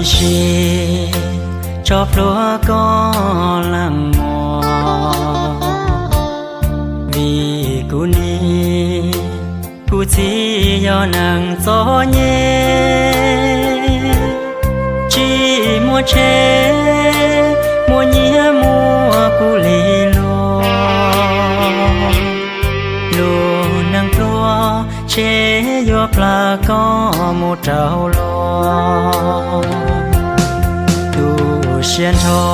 Sim tso plhuav koj leej muag, vim kuv niam kuv txiv yog neeg txom nyem, tsis muaj tsheb muaj nyiaj muaj kuv li luag. Lub neej pluag tsheb yuav plam koj mus rau luag. Tu siab nrho,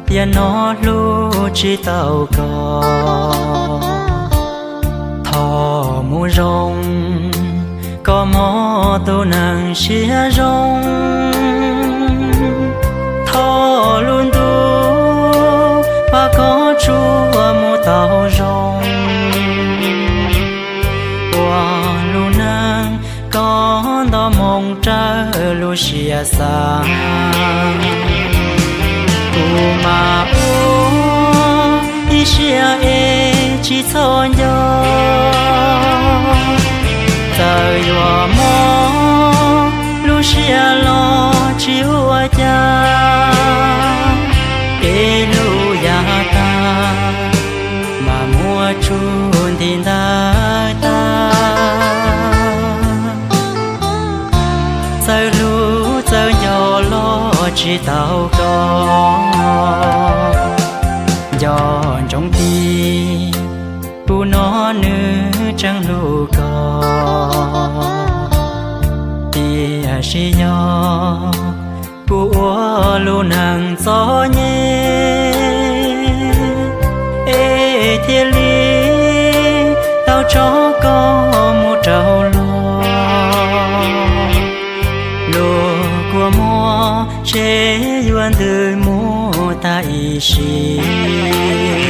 tiam no hlub tsis tau koj. Thov mus zoo, koj mob tus neeg siab zoo. Thov lub ntuj pab koj tsuas mus tau zoo. Ua lub neej koj nto moo raws lub siab xav. Kuv mas ua ib siab es tsis txhob nco, txawm yuav mob lub siab los tsis ua cas. Kev hlub yav tag mas muab tsuj nti ntawd tag. Txawj hlub txawj nco los tsis tau koj. Nco ntsoov tias kuv no nws tseem hlub koj, tiam sis yog kuv ua lub neej txom nyem es thiaj li tau tso koj mus rau luag. Luag kua muag tsheb yuav ntws mus tag ib sim.